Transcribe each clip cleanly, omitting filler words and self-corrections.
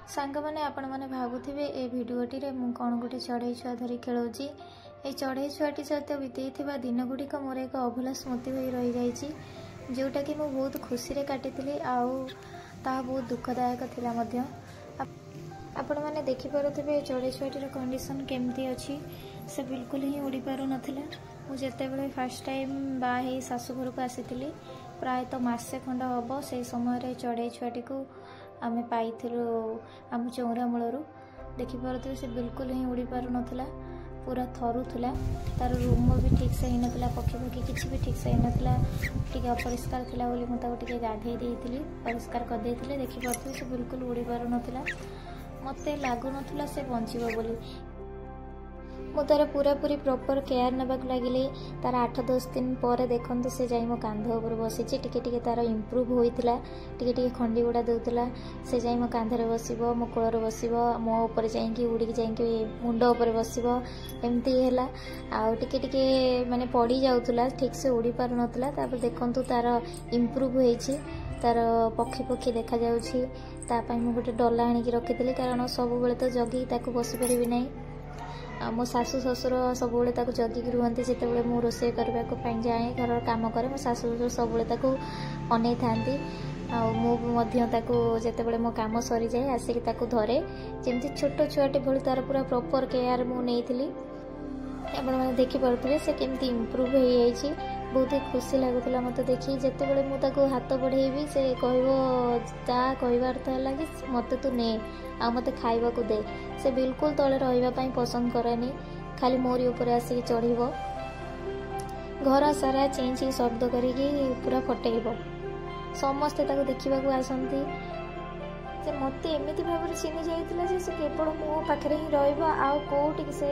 ସାଙ୍ଗମାନେ, ଆପଣମାନେ ଭାବୁଥିବେ ଏ ଭିଡ଼ିଓଟିରେ ମୁଁ କ'ଣ ଗୋଟେ ଚଢ଼େଇ ଛୁଆ ଧରି ଖେଳଉଛି। ଏଇ ଚଢ଼େଇ ଛୁଆଟି ସହିତ ବିତେଇଥିବା ଦିନଗୁଡ଼ିକ ମୋର ଏକ ଅଭୁଲା ସ୍ମୃତି ହୋଇ ରହିଯାଇଛି, ଯେଉଁଟାକି ମୁଁ ବହୁତ ଖୁସିରେ କାଟିଥିଲି ଆଉ ତାହା ବହୁତ ଦୁଃଖଦାୟକ ଥିଲା ମଧ୍ୟ। ଆପଣମାନେ ଦେଖିପାରୁଥିବେ ଏ ଚଢ଼େଇ ଛୁଆଟିର କଣ୍ଡିସନ୍ କେମିତି ଅଛି। ସେ ବିଲକୁଲ ହିଁ ଉଡ଼ି ପାରୁନଥିଲା। ମୁଁ ଯେତେବେଳେ ଫାର୍ଷ୍ଟ ଟାଇମ୍ ବାହା ହେଇ ଶାଶୁ ଘରକୁ ଆସିଥିଲି, ପ୍ରାୟତଃ ମାସେ ଖଣ୍ଡ ହେବ, ସେଇ ସମୟରେ ଚଢ଼େଇ ଛୁଆଟିକୁ ଆମେ ପାଇଥିଲୁ ଆମ ଚଉରା ମୂଳରୁ। ଦେଖିପାରୁଥିବେ, ସେ ବିଲକୁଲ ହିଁ ଉଡ଼ି ପାରୁନଥିଲା, ପୁରା ଥରୁଥିଲା। ତାର ରୁମ ବି ଠିକ୍ସେ ହେଇନଥିଲା, ପକ୍ଷୀ ଫକ୍ଷୀ କିଛି ବି ଠିକ୍ସେ ହେଇନଥିଲା। ଟିକେ ଅପରିଷ୍କାର ଥିଲା ବୋଲି ମୁଁ ତାକୁ ଟିକେ ଗାଧେଇ ଦେଇଥିଲି, ପରିଷ୍କାର କରିଦେଇଥିଲି। ଦେଖିପାରୁଥିବେ, ସେ ବିଲକୁଲ ଉଡ଼ି ପାରୁନଥିଲା। ମୋତେ ଲାଗୁନଥିଲା ସେ ବଞ୍ଚିବ ବୋଲି। ମୁଁ ତାର ପୁରାପୁରି ପ୍ରପର୍ କେୟାର ନେବାକୁ ଲାଗିଲି। ତାର 8-10 ଦିନ ପରେ ଦେଖନ୍ତୁ, ସେ ଯାଇ ମୋ କାନ୍ଧ ଉପରେ ବସିଛି। ଟିକେ ଟିକେ ତାର ଇମ୍ପ୍ରୁଭ୍ ହୋଇଥିଲା, ଟିକେ ଟିକେ ଖଣ୍ଡି ଗୁଡ଼ା ଦେଉଥିଲା। ସେ ଯାଇ ମୋ କାନ୍ଧରେ ବସିବ, ମୋ କୋଳରେ ବସିବ, ମୋ ଉପରେ ଯାଇକି ଉଡ଼ିକି ଯାଇକି ମୁଣ୍ଡ ଉପରେ ବସିବ, ଏମିତି ହେଲା। ଆଉ ଟିକେ ଟିକେ ମାନେ ପଡ଼ି ଯାଉଥିଲା, ଠିକ୍ସେ ଉଡ଼ି ପାରୁନଥିଲା। ତାପରେ ଦେଖନ୍ତୁ, ତାର ଇମ୍ପ୍ରୁଭ୍ ହେଇଛି, ତାର ପକ୍ଷୀ ପକ୍ଷୀ ଦେଖାଯାଉଛି। ତା ପାଇଁ ମୁଁ ଗୋଟେ ଡଲା ଆଣିକି ରଖିଥିଲି, କାରଣ ସବୁବେଳେ ତ ଜଗିକି ତାକୁ ବସିପାରିବି ନାହିଁ। ଆଉ ମୋ ଶାଶୁ ଶ୍ୱଶୁର ସବୁବେଳେ ତାକୁ ଜଗିକି ରୁହନ୍ତି। ଯେତେବେଳେ ମୁଁ ରୋଷେଇ କରିବାକୁ ପାଇଁ ଯାଏ, ଘରର କାମ କରେ, ମୋ ଶାଶୁ ଶ୍ୱଶୁର ସବୁବେଳେ ତାକୁ ଅନେଇଥାନ୍ତି। ଆଉ ମୁଁ ବି ମଧ୍ୟ ତାକୁ ଯେତେବେଳେ ମୋ କାମ ସରିଯାଏ, ଆସିକି ତାକୁ ଧରେ, ଯେମିତି ଛୋଟ ଛୁଆଟେ ଭଳି। ତାର ପୁରା ପ୍ରପର୍ କେୟାର ମୁଁ ନେଇଥିଲି। ଆପଣମାନେ ଦେଖିପାରୁଥିବେ ସେ କେମିତି ଇମ୍ପ୍ରୁଭ୍ ହେଇଯାଇଛି। ବହୁତ ହି ଖୁସି ଲାଗୁଥିଲା ମୋତେ ଦେଖି। ଯେତେବେଳେ ମୁଁ ତାକୁ ହାତ ବଢ଼େଇବି, ସେ କହିବ, ତା କହିବା ଅର୍ଥ ହେଲା କି ମୋତେ ତୁ ନେ ଆଉ ମୋତେ ଖାଇବାକୁ ଦେ। ସେ ବିଲକୁଲ ତଳେ ରହିବା ପାଇଁ ପସନ୍ଦ କରେନି, ଖାଲି ମୋରି ଉପରେ ଆସିକି ଚଢ଼ିବ, ଘର ସାରା ଚେଁ ଚେଁ ଶବ୍ଦ କରିକି ପୁରା ଫଟେଇବ। ସମସ୍ତେ ତାକୁ ଦେଖିବାକୁ ଆସନ୍ତି। ସେ ମୋତେ ଏମିତି ଭାବରେ ଚିହ୍ନି ଯାଇଥିଲା ଯେ ସେ କେବଳ ମୋ ପାଖରେ ହିଁ ରହିବ, ଆଉ କେଉଁଠିକି ସେ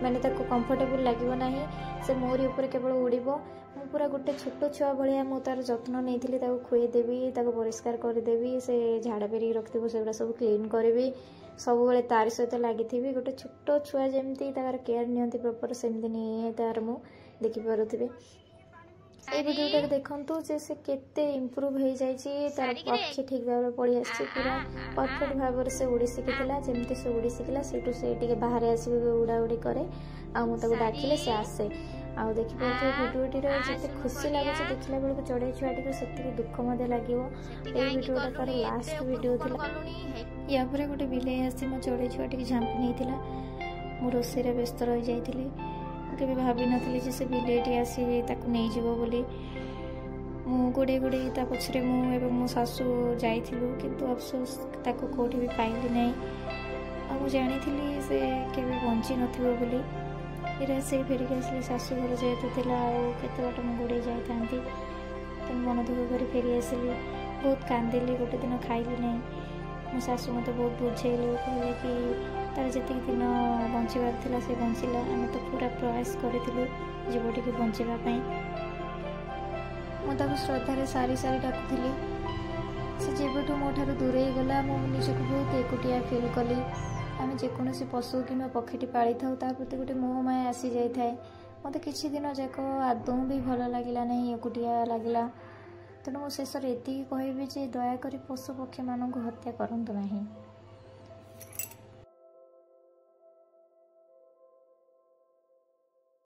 ମାନେ ତାକୁ କମ୍ଫର୍ଟେବୁଲ୍ ଲାଗିବ ନାହିଁ। ସେ ମୋରି ଉପରେ କେବଳ ଉଡ଼ିବ। ମୁଁ ପୁରା ଗୋଟେ ଛୋଟ ଛୁଆ ଭଳିଆ ମୁଁ ତାର ଯତ୍ନ ନେଇଥିଲି। ତାକୁ ଖୁଏଇଦେବି, ତାକୁ ପରିଷ୍କାର କରିଦେବି, ସେ ଝାଡ଼ା ପେରିକି ରଖିଥିବ ସେଗୁଡ଼ା ସବୁ କ୍ଲିନ୍ କରିବି, ସବୁବେଳେ ତାରି ସହିତ ଲାଗିଥିବି। ଗୋଟେ ଛୋଟ ଛୁଆ ଯେମିତି ତାର କେୟାର ନିଅନ୍ତି ପ୍ରପର୍, ସେମିତି ନିଏ ତାର ମୁଁ। ଦେଖିପାରୁଥିବେ ଏଇ ଭିଡ଼ିଓଟାରେ, ଦେଖନ୍ତୁ ଯେ ସେ କେତେ ଇମ୍ପ୍ରୁଭ୍ ହେଇଯାଇଛି। ତାର ପକ୍ଷୀ ଠିକ୍ ଭାବରେ ପଳେଇ ଆସିଛି, ପୁରା ପରଫେକ୍ଟ ଭାବରେ ସେ ଉଡ଼ି ଶିଖିଥିଲା। ଯେମିତି ସେ ଉଡ଼ି ଶିଖିଲା, ସେଇଠୁ ସେ ଟିକେ ବାହାରେ ଆସିକି ଉଡ଼ା ଉଡ଼ି କରେ ଆଉ ମୁଁ ତାକୁ ଡାକିଲେ ସେ ଆସେ। ଆଉ ଦେଖିପାରୁଥିବେ ଭିଡ଼ିଓଟିର, ଯେତେ ଖୁସି ଲାଗୁଛି ଦେଖିଲା ବେଳକୁ ଚଢ଼େଇ ଛୁଆଟିକୁ, ସେତିକି ଦୁଃଖ ମଧ୍ୟ ଲାଗିବ। ଏଇ ଭିଡ଼ିଓଟା ତାର ଲାଷ୍ଟ ଭିଡ଼ିଓ ଥିଲା। ୟା ପରେ ଗୋଟେ ବିଲେଇ ଆସି ମୋ ଚଢ଼େଇ ଛୁଆଟିକି ଝାମ୍ପି ନେଇଥିଲା। ମୁଁ ରୋଷେଇରେ ବ୍ୟସ୍ତ ରହିଯାଇଥିଲି। ମୁଁ କେବେ ଭାବିନଥିଲି ଯେ ସେ ବିଲେଇଟି ଆସି ତାକୁ ନେଇଯିବ ବୋଲି। ମୁଁ ଗୋଡ଼େଇ ଗୋଡ଼େଇ ତା ପଛରେ ମୁଁ ଏବଂ ମୋ ଶାଶୁ ଯାଇଥିଲୁ, କିନ୍ତୁ ଅଫସୋସ, ତାକୁ କେଉଁଠି ବି ପାଇଲି ନାହିଁ। ଆଉ ମୁଁ ଜାଣିଥିଲି ସେ କେବେ ବଞ୍ଚି ନଥିବ ବୋଲି। ନିରାଶ ହେଇ ଫେରିକି ଆସିଲି। ଶାଶୁଘର ଯେହେତୁ ଥିଲା, ଆଉ କେତେ ବାଟ ମୁଁ ଗୋଡ଼େଇ ଯାଇଥାନ୍ତି? ତେଣୁ ମନ ଦୁଃଖ କରି ଫେରି ଆସିଲି। ବହୁତ କାନ୍ଦିଲି, ଗୋଟେ ଦିନ ଖାଇଲି ନାହିଁ। ମୋ ଶାଶୁ ମୋତେ ବହୁତ ବୁଝେଇଲେ, କହିଲେ କି ତାର ଯେତିକି ଦିନ ବଞ୍ଚିବାର ଥିଲା ସେ ବଞ୍ଚିଲା, ଆମେ ତ ପୁରା ପ୍ରୟାସ କରିଥିଲୁ ଜୀବଟିକୁ ବଞ୍ଚିବା ପାଇଁ। ମୁଁ ତାକୁ ଶ୍ରଦ୍ଧାରେ ସାରି ସାରି ଡାକୁଥିଲି। ସେ ଯେବେଠୁ ମୋ ଠାରୁ ଦୂରେଇ ଗଲା, ମୁଁ ନିଜକୁ ବହୁତ ଏକୁଟିଆ ଫିଲ୍ କଲି। ଆମେ ଯେକୌଣସି ପଶୁ କିମ୍ବା ପକ୍ଷୀଟି ପାଳିଥାଉ, ତା ପ୍ରତି ଗୋଟେ ମୋହ ମାୟା ଆସିଯାଇଥାଏ। ମୋତେ କିଛି ଦିନ ଯାକ ଆଦୌ ବି ଭଲ ଲାଗିଲା ନାହିଁ, ଏକୁଟିଆ ଲାଗିଲା। ତେଣୁ ମୁଁ ଶେଷରେ ଏତିକି କହିବି ଯେ ଦୟାକରି ପଶୁ ପକ୍ଷୀମାନଙ୍କୁ ହତ୍ୟା କରନ୍ତୁ ନାହିଁ।